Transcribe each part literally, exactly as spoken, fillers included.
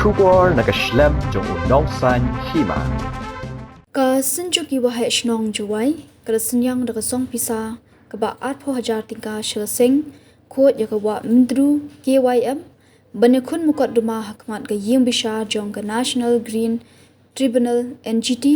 Khubor na ka shlem jong u nongsaiñ hima. Ka Synjuk ki Waheh Shnong Jowai ka la synñiang da ka song pisa kaba arphew hajar tyngka sha ka seng khuid ïa ka Wah Myntdu K Y M ban ïakhun mukotduma ha khmat ka ïing bishar jong ka National Green Tribunal N G T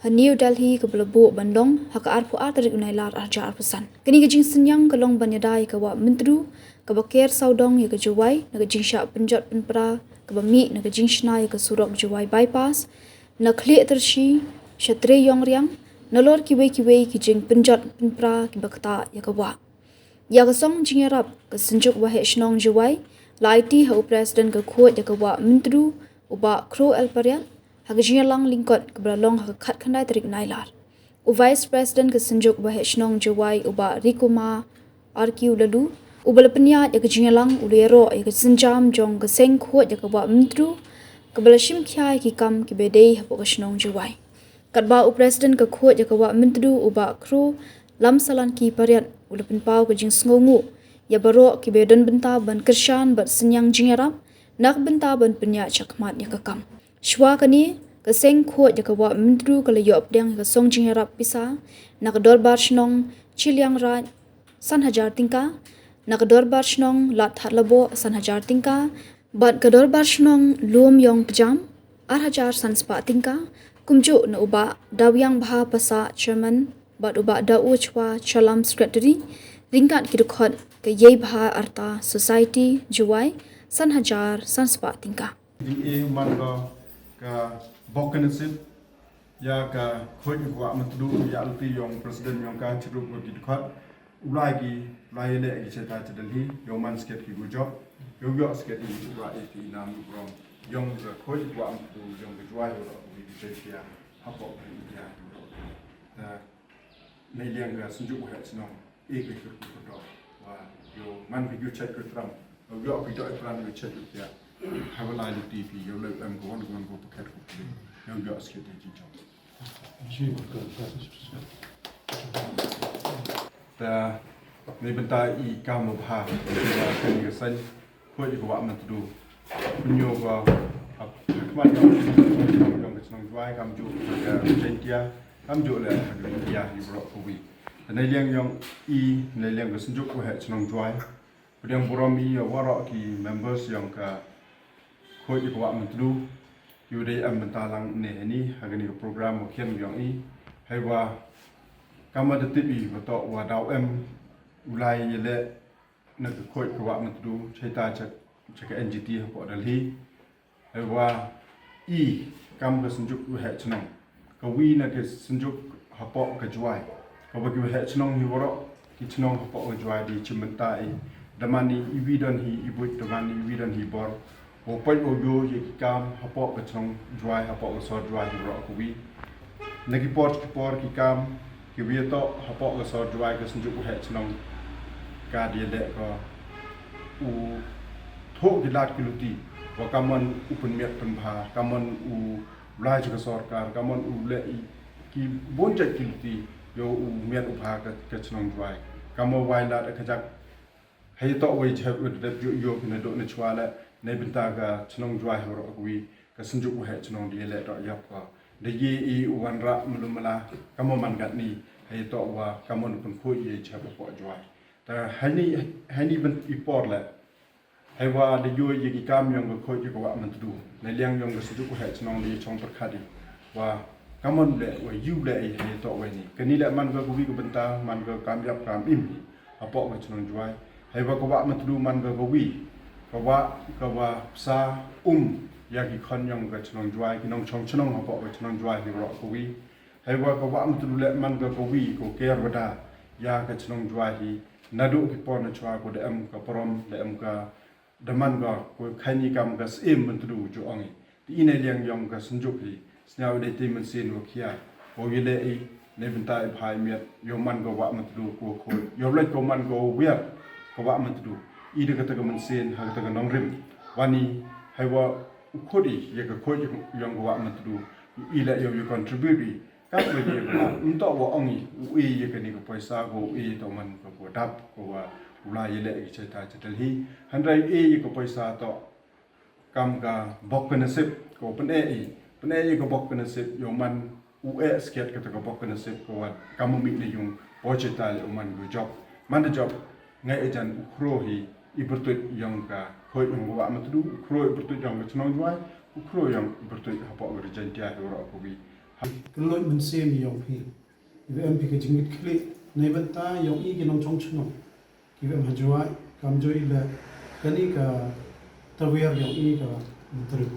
ha New Delhi kaba la buh ban long ha ka arphew ar tarik u Nailar arhajar arphew san. Kane ka jingsynñiang ka long ban ïada ïa ka Wah Myntdu kaba ker sawdong ïa ka Jowai na ka jingshah pynjot pynpra kaba mih na ka jingshna ïa ka surok Jowai Bypass na Khlieh Tyrshi sha Treiong Riang nalor kiwei kiwei ki jingpynjot pynpra kiba ktah ïa ka wah. Ïa ka song jingïarap ka Synjuk Waheh Shnong Jowai la aiti ha u President ka khuid ïa ka Wah Myntdu u Bah Khro L Pariat ha ka jingïalang lyngkot kaba la long ha ka khatkhyndai tarik Nailar. U Vice President ka Synjuk Waheh Shnong Jowai u Bah Rikuma R Q Laloo uba la pynïaid ïa ka jingïalang u la ïaroh ïa ka sienjam jong ka seng khuid ïa ka Wah Myntdu kaba la shim khia ïa ki kam kiba dei hapoh ka shnong Jowai. Katba u President ka khuid ïa ka Wah Myntdu u Bah Khro Lamsalanki Pariat u la pynpaw ka jingsngewnguh ïa baroh kiba don bynta ban kyrshan bad synñiang jingïarap na ka bynta ban pynïaid shakhmat ïa ka kam. Shuwa kane ka seng khuid ïa ka Wah Myntdu ka la ïoh pdiang ïa ka song jingïarap pisa na ka Dorbar Shnong Chilliangraij san hajar tyngka, na ka Dorbar Shnong Ladthadlaboh san hajar tyngka, bad ka Dorbar Shnong Lumïong Pjam ar hajar san spah tyngka, kumjuh na u Bah Dawiang Bha Passah Chairman bad u Bah Daw Chwa Chalam Secretary, ryngkat ki dkhot ka Ïeibha Arta Society Jowai san hajar san spah tyngka. Jingeh man ka ka bok ka nasib ïa ka khuid ïa ka Wah Myntdu ïa lynti ïong president ïong ka chirup ïong ki dkhot u lai ki lai ïaleh ki cheta cha Delhi ïong man sket ki gujok ïong ïoh sket ki u lai ïa ki nam u brom ïong ka khuid ïa ka Wah Myntdu ïong ka Jowai ïong ka wi ki cheta hapoh ka India ïong ka Nai liang ka Synjuk Waheh Chnong, e ka kyrkhu ka dok wa yo man ka yu chait ka tram, yo yo ka dok i plan yu chait yu pia. Haba lai lu ti phi yo lai em ka wan ka wan ko paket ko phi yo yo skit ji jong. Ta ni bynta i kam bha ka ni ka san. Khuid ka Wah Myntdu. Pynïoh ka hap khmat ka jong ka chnong Jowai kam ju ka Jaintia kam ju le ka India ni bro ka wi. Nai liang yong i nai liang ka Synjuk Waheh Chnong Jowai. Pdiang burom i waroh ki members yong ka khuid ka Wah Myntdu. Yu dei am bynta lang ne hani ha kani ka program wa khian yong i. Hai wa kama da tip i wa to wa daw em ulai ye le na ka khuid ka Wah Myntdu, chaita cha, cha ka N G T hapoh Delhi. Hei wa i kam ka Synjuk Waheh Chnong. Ka wi na ka Synjuk hapoh ka Jowai. Ka wa ki Waheh Chnong hi waroh ki chnong hapoh ka Jowai di chim bynta i. Daman i i wi don hi i buit, daman i i wi don hi bor. Wa poi wa yo ye ki kam hapoh ka chnong Jowai, hapoh ka sor Jowai hi waroh ka wi. Na ki por ki por ki kam ki wi to hapoh ka sor Jowai ka Synjuk Waheh Chnong ka di le ko u thoh ki lad ki luti wa kamon u pynmiat pynbha kamon u lai ka sorkar kamon u le i ki bon jait ki luti yo u miat u bha ka, ka chnong Jowai kamon wai lad ka jak. Hei to wei jhep u dep ju yo ki na do na chwa le nei bynta ka chnong Jowai ha ro wi ka Synjuk Waheh Chnong di le ro yap ko. Da ye i u wan ra melu mela kamon man gat ni hei to wa kamon pun khu ye jhep ko Jowai. Ta hani hani ben i por le. Hei wa da yo ye ki kam yong ka khuid ka Wah Myntdu. Nai liang yong ka Synjuk Waheh Chnong di chong perkhadi. Wa kamon le wa yu le i hei to wei ni. Kani le man ka wi ka bynta man ka kam yap kam im. Hapoh ka chnong Jowai. Hei wa ka Wah Myntdu man ka ka wi. Ka wa ka wa psa um ya ki khon yong ka chnong Jowai ki nong chong chnong hapoh ka chnong Jowai ki ro ka wi. Hei wa ka Wah Myntdu le man ka ka wi ko ker wada ya ka chnong Jowai hi. Nadu ki por na chwa ko da em ka prom da em ka da man ka ko khaini kam ka sim Myntdu ju ong i. Ti i nai liang yong ka Synjuk hi. Sñiaw dei ti mynsiem wa khia. Ko yele i nai bynta i bha i miat yo man ka Wah Myntdu ko ko yo lek ko man ko wiar ka Wah Myntdu. I da ka ta ka mynsiem ha ka ta ka nongrim. Wani hei wa u khot i ya ka khot yong ka Wah Myntdu. I le yo yo contribute i. Ka ko ye ba nto wa ong i u i ya ka ni ka paisa ko u i to man ka ko dap ko wa u la yele i chaita chatel hi. Handrai i ya ka paisa to Kam ka bok ka nasib ko pyneh i, pyneh i ka bok ka nasib ïa u man u eh skhet kata ka bok ka nasib ko wat kam u mih na yung poi chetai u man u jop. Man da jop ngai ejan u khro hi i bertuit yong ka khoi yong ka wah Matdu, u khro i bertuit yong ka chnong Jwai, u khro yong i bertuit hapoh ka ri Jaintia hi waro ko wi. Ka loit mynsiem yong phi. Iba em phi ka jingkit khlieh na i bynta yong i ki nongchong chnong. Ki em ha Jwai, kam joi le kani ka tawiar yong i ka Matdu.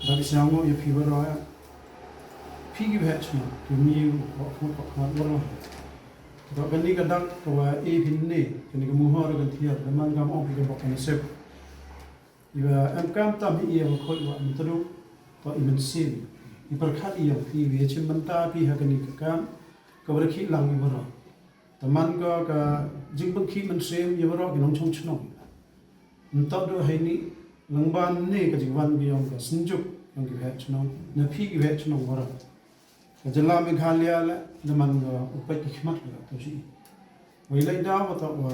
Ba ki siang ngo ïa phi baroh ïa phi ki bheh chnong ki mi ko ko ko baroh. Ka kani ka dak ka wa e phi ne kani ka muhor ka thiar da man kam ong phi ka bok ka nasib. Iba em kam tam hi ïa ka khoi wa Matdu to i mynsiem i pyrkhat ïa phi wi chim bynta phi ha kani ka kam ka wa da khih lang i baroh. Taman ka ka jingpynkhi mynsiem ïa baroh ki nongchong chnong. Ntok do haini lengban ne ka jingwan ki yong ka synjuk yong ki bheh chnong na phi ki bheh chnong baroh. Ka jylla Meghalaya le da man ka u peit ki khmat ka to shi. Wei lai da wa to wa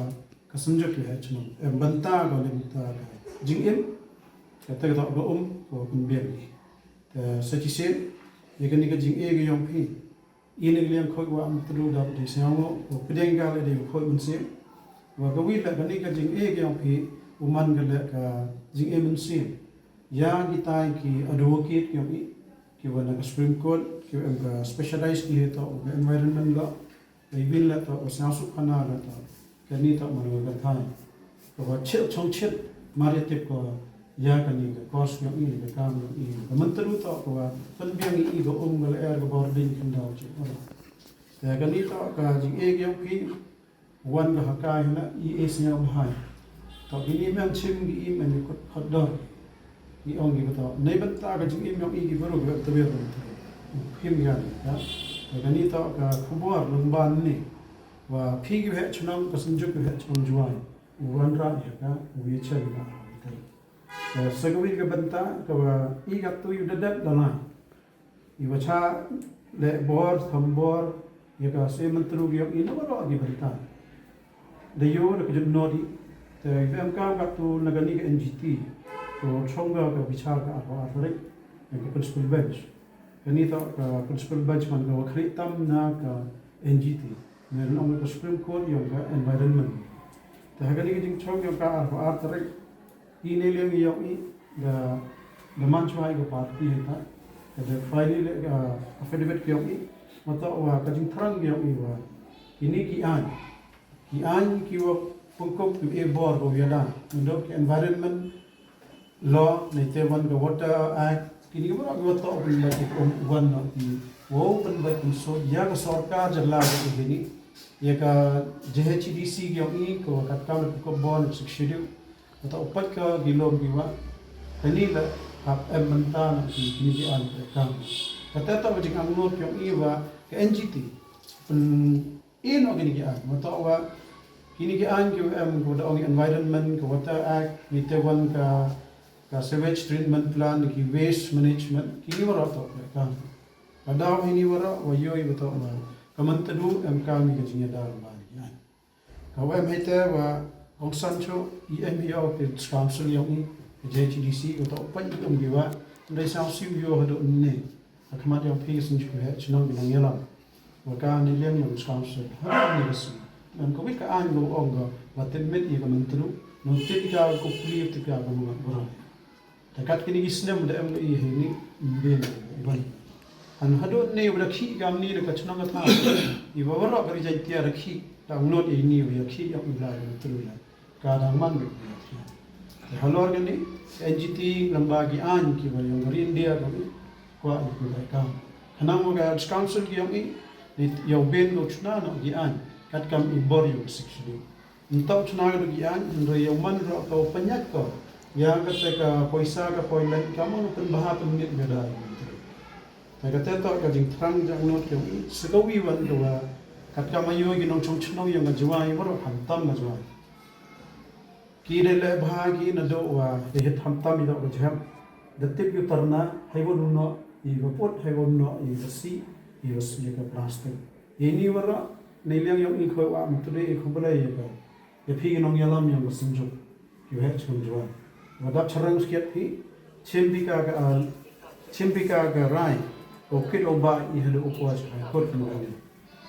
ka synjuk ki bheh chnong em bynta ka le bynta ka jingim ka te ka to ka um ka pynbiang ni. Te sa chi sien ïa kani ka jingeh ka yong phi. Ini liang khoi wa Matdu da di siang ngo ko pdeng ka le di khoi mynsiem. Wa ka wi le kani ka jingeh ka yong phi u man ka le ka jingeh mynsiem. Ïa ki tai ki advocate ki yong i ki wa na ka Supreme Court ki wa em ka specialized ki he to ka environment law. Ka i bin le to ka siang suk khana le to. Kani to man ka thai. Ka wa chil chong chil mar ïa tip ka ïa kani ka kos yong i ka kam yong i. Ka Matdu to ka wa pynbiang i ka um ka le er ka bor ding khyndaw chil. Te kani to ka jingeh yong phi wan ka ha kai na i e sñiaw bhai. To kini men chim ki i men i kut hot dor. I ong ki to. Nei bynta ka jingim yong i ki baroh ki tawiar. Phim ïa ni ka. Te kani to ka khubor lengban ni. Wa phi ki bheh chnong ka synjuk ki bheh chnong Jwai. U wan ra ïa ka u ïa chen na. Te sa ka wi ka bynta ka wa i ka tu yu da dep da lai. I wa cha le bor tham bor ïa ka se Matdu ki yong i na baroh ki bynta. Da yo da ka jut nodi te i em kam ka tu na kani ka N G T. Ko chong ka ka bichar ka arphew ar tarik ïa ka principal bench. Kani to ka principal bench man ka wa khlieh tam na ka N G T. Ngi ong ka Supreme Court yong ka environment. Te ha kani ka jingchong yong ka arphew ar tarik i ne liang yong i da da man chwa i ka party hita. Ka da file le ka affidavit yong i. Mato wa ka jingthrang yong i wa kini ki aiñ ki aiñ ki wa pengkop ki e bor ko yada. Ndo ki environment law, nei te wan ka Water Act, kini ki baroh ki wa toh pynbeit ki um wan noh ki wow pynbeit pynsut ïa ka sorkar jylla ka kini ïa ka J H A D C ki yong i ka wa kat kam ka bor na Sixth Schedule. Ka toh u peit ka ki lum ki wa kani la hap em bynta na ki kini ki an ka kam. Ka te toh ka jingangnud ki yong i wa ka N G T pyn i noh kini ki aiñ. Mata wa kini ki aiñ ki em ko da ong environment, ko Water Act, ni te wan ka ka sewage treatment plant, ki waste management, kini waroh toh ka. Ka daw ini waroh wa yoi wa toh wa ka Matdu em ka mi ka jingïada ba ni ki aiñ. Ka wa em hete wa Aung San Suu i em hi au ki council yong i, J H D C, ko toh pa i um ki wa ndai sa siu yo hadu ne. Ka khmat yong phi ka synjuk he chnong ki nongïalam. Wa ka ni liang yong council ha ni ka si. Nang ka wit ka aiñ lo ong ka wa tip mit ïa ka Matdu. Nang tip ka ko pli tip ka ka mngat bra. Ta kat kini ki snem da em i he ni mbin ban. Han hadu ni wa da khi ka ni da ka chnong ka tha. I wa waroh ka ri Jaintia da khi da ngot i ni wa ya khi yong i la Matdu la. Ka dang man. Te halor kani N G T lamba ki aiñ ki wa yong ka ri India ka wi kwa i ku lai kam. Khnang wa ka council ki yong i ni yow ben ko chuna no ki aiñ kat kam i bor yong Sixth Schedule. Ntaw chuna ka ki aiñ hynrei yow man ro ka panyat ko ya ka te ka poisa ka poi lai ka mo pynbha pynmit ka da. Te ka te toh ka jingthrang jong ngut ka wi sa ka wi wan ka wa kat kam ayo ki nongchong chnong yong ka Jwai waroh khamtam ka Jwai. Ki dei leh bha ki naduh wa dei hit khamtam i dei ka jhem. Da tip ïa u tarna hei wan u noh i wa put hei wan u noh i wa si i wa si ïa ka plastik. Ïa ini waroh nei liang yong i khoi wa Matdu i khublei ïa ka ïa phi ki nongïalam yong ka synjuk. Ïa u heh chnong Jwai. Wa dap chyrang skhiat phi, chim phi ka ka al, chim phi ka ka rai, u kit u ba i haduh u poi sha High Court mynta.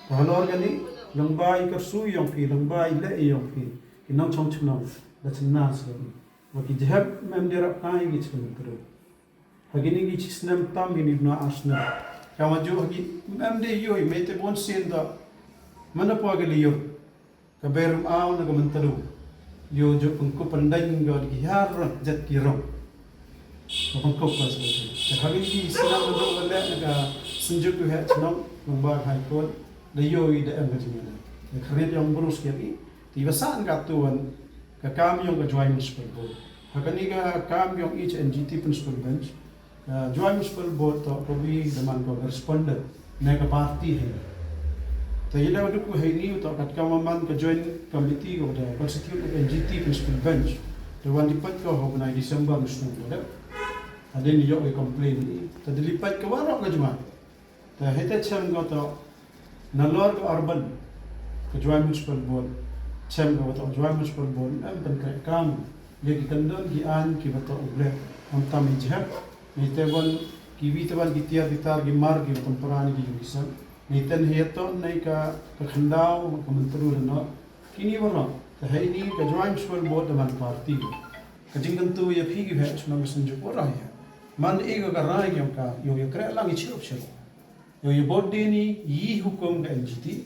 Te halor kane, lyngba i kyrsu yong phi, lyngba i leh yong phi, ki nongchong chnong, da chynna sha i. Wa ki jhep mem de rap kai ki chim tru. Ha kine ki chi snem tam kine bna ar snem. Ka ma ju ha ki mem de yoi me te bon sien da. Mana poi ki liur. Ka ber am au na ka mentadu. Yo ju pengkup pendeng ga ki har rong, jat ki rong. Ka pengkup ka sa. Ka ha kine ki snem da do le na ka senjuk tu he chnong, lyngba High Court, da yoi da em ka jingmena. Da khriat yong bru skhiat i, ti ba san ka tuan, ka kam yong ka Jowai Municipal Board. Ha kane ka kam yong i cha N G T Principal Bench, ka Jowai Municipal Board to ka wi da man ko ka respondent, ne ka party hi. Te ïa da duk hi ni to kat ka man ka Joint Committee ko da constitute ka N G T Principal Bench. Te wan di pat ko ho bnai December mushum ko da. Hadin yo ka complain ni. Te di pat ka warok ka juma. Te hete chem ko to nalor ka urban, ka Jowai Municipal Board, chem ko to Jowai Municipal Board, em pen kre kam, le ki kandon ki an ki bato u ble, am tam i jhep, ni te wan ki wi te wan ki tiar ki tar ki mar ki bato para ni ki yung ki san, ni ten he to nei ka, ka khandau, ka mentru no, kini wala, te hei ni ka Jowai Municipal Board da man party. Ka jingkyntu ïa phi ki he, shnong ka senjuk wala ïa. Man i ka ka rai yong ka, yong ïa kre lang i chirup chirup. Yo, yo bot de ni, yi hukum ka N G T.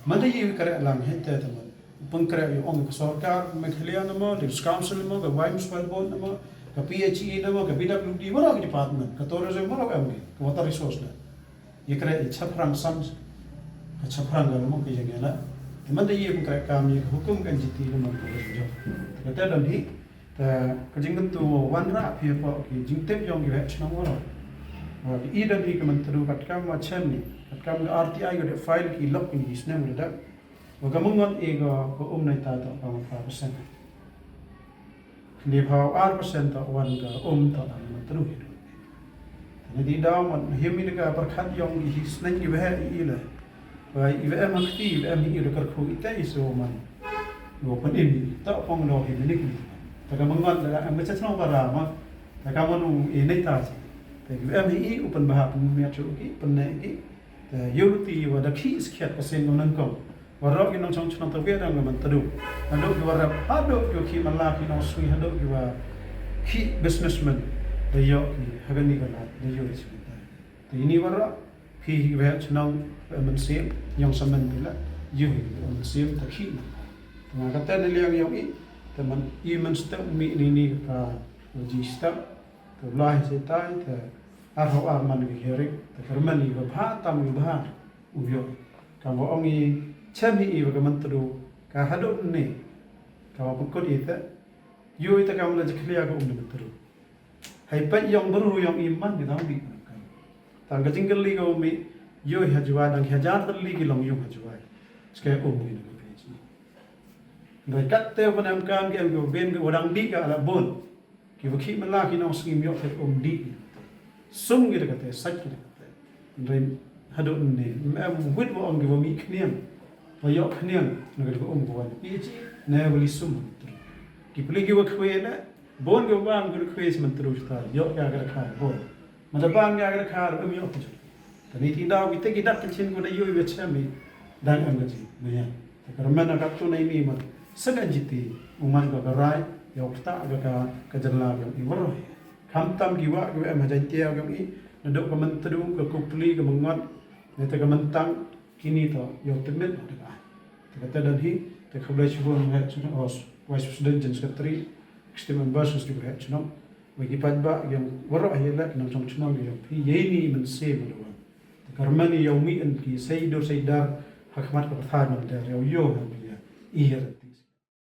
Manda yi kare lang hete teman. Pengkare yo ong ka sorkar, Meghalaya nama, District Council nama, ka Jowai Municipal Board nama, ka P H E nama, ka P W D, wala ka department, ka tourism, wala ka M D, ka water resource na. Yi kare yi chaprang sam, ka chaprang ka nama ka yang yala. Manda yi pengkare kam yi hukum ka N G T nama ka water resource. Ka te dan hi, Te ka jingkyntu wanrah phi hapoh ki jingtip yong ki waheh chnong waroh. Wa ki i da ni ka myntdu katkam wa chem ni, katkam ka R T I ka dei file ki lok ni ki snem ka dei. Wa ka myngon i ka, ka um na ita toh ka phra percent. Ni phaw ar percent toh wan ka um toh ka myntdu hi. Te ni di daw mon him i ka pyrkhat yong ki sneng ki waheh i i le. Wa i wa em ha kti, i wa em hi i da kyrkhu i te i so man. Wa pyn im i, ta pong no hi minik ni. Ta ka myngon da em ka chnong para ma. Ta ka mon u i nei ta chi. Ta i wa em hi i u pynbha pynmiat chu ki, pynne ki. Ta yoh ti wa da ki skhiat ka seng nang kong. Waroh ki nongchong chnong ta wa dang ka myntdu. Haduh ki wa rep, haduh ki wa ki mala ki nongsngi, haduh ki wa ki businessman. Da yoh ki, ha kani ka lad, da yoh i chi ta. Te ini waroh, phi hi waheh chnong, eh, mynsiem, yong samen phi la, yu hi, eh, mynsiem, ta khih na. Te nga kata ne liang yong i, te man, i man step mi ni ni ka, eh, ji step, te lai se tai, te ar ho ar man ki herik, te kerman i wa bha, tam i wa bha, u yo. Ka wa ong i, chem hi i wa ka myntdu, ka haduh ne, ka wa pekut i te, yu i te ka man la jiklia ka um ne myntdu. Hai peit yong bru yong i man ki dang dih. Tang ka jingkylli ka u mi, yu ha Jowai dang hajar tylli ki long yung ha Jowai. Ske um ni na ka peit. Doi kat te wa nam kam ki em ki wa ben ki wa dang dih ka ala bun. Ki wa ki mala ki nong sngi yoh te um dih. Sum ki da ka te, sait ki da ka te. Ndai haduh ne, em wit wa ong ki wa mih khniang. Wa yoh khniang, na ka dei ka um ka wan. Pi chi, ne wa li sum. Ki pli ki wa khwe ne, bon ki wa bang ki wa khwe sman tru ta, yoh ka ka kha, bon. Ma da bang ka ka kha, um yoh ki. Ta ni ti daw ki te ki dak ki chin ko da yoh i wa chem i, dang em ka ji, ne ya. Ta ka ramen ka tu na i mi ma, sa ka ji ti, u man ka ka rai, yoh ta ka ka, ka jala yoh i wa roi. Kham tam ki wa, ki wa em ha Jaintia yoh i, na dok ka myntdu, ka kupli, ka myngot, ne ta ka myntang, kini to, yoh tymmen, na ta ka. Ta ka ta dan hi, ta ka khublei shibun, he, chuna os, Vice President, General Secretary, Executive Members, ki he, chuna, wa ki paidbah, yong waroh hi lek, nongchong chnong, yong phi, yei ni mynsiem, ma da wan. Ta ka ramen i yong mi en ki, sei dur, sei dar, ha khmat ka pathar, man der, yoh yoh, ha mi ya, i yer.